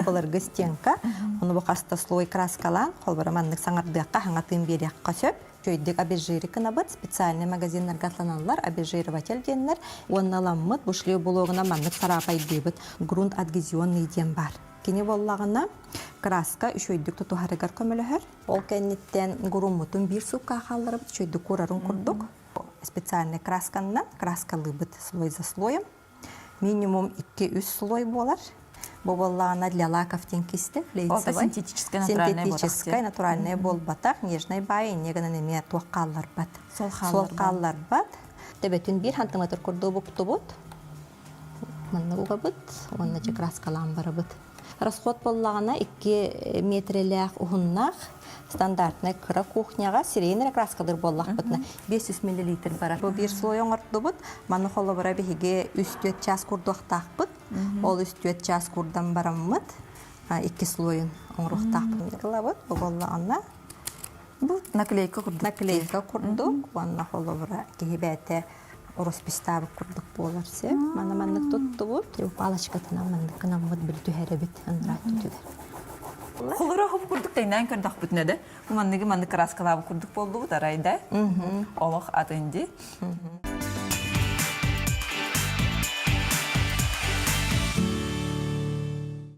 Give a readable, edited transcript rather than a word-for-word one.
былыргы стенка. Ону бу хаста слой краскалаан, холбора маннык саҥардыахха, хаҥатыын биэриэххэ сөп. Үчүгэйдик обезжири гынабыт, специальный магазиннарга атланаллар, обезжириватель диэннэр. Уонна ыламмыт, бу шле булуогуна маннык сараапайдыыбыт. Грунт адгезионный диэн баар. Кини буоллаҕына краска үчүгэйдик тутуһарыгар көмөлөһөр. Ол кэнниттэн груммутун биир суукка хаалларабыт, үчүгэйдик куурарын курдук. Специальный красканнан краскалыыбыт слой за слоем. Минимум 2-3 слой буолар. Бу буоллаҕына для лаков диэн кисте флейтовай. Синтетическай натуральнай Синтетическай натуральнай буолбатах, нежный баай инньэ гынан эмиэ туох хаалларбат. Сол Сол хаалларбат. Төбөтүн биир сантиметр курдук буктубут. Манна угабыт уонна дьэ краскалаан барабыт. Расход буоллаҕына 2 метрэлээх уһуннаах стандартнай кыра кухняҕа сирейин эрэ краскалыыр буоллахпытына 500 миллилитр барар. Бу биир слой оҥордубут. Маны холобура биһиги 3-4 час курдуохтаахпыт. Ол 3-4 час курдан бараммыт икки слойун оҥоруохтаахпыт. Ылабыт. Бу буоллаҕына Бу наклейка курдук. Наклейка курдук уонна холобура киһи бэйэтэ роспистаабыт курдук буолар сир. Маны маннык туттубут. Палочкатынан маннык гынаммыт били түһэрэбит ынраат түтүгэр. Холоро хоп курдук тэҥнээн көрдөхпүтүнэ да бу манныгы маннык краскалаабыт курдук буоллубут арай да олох атын ди.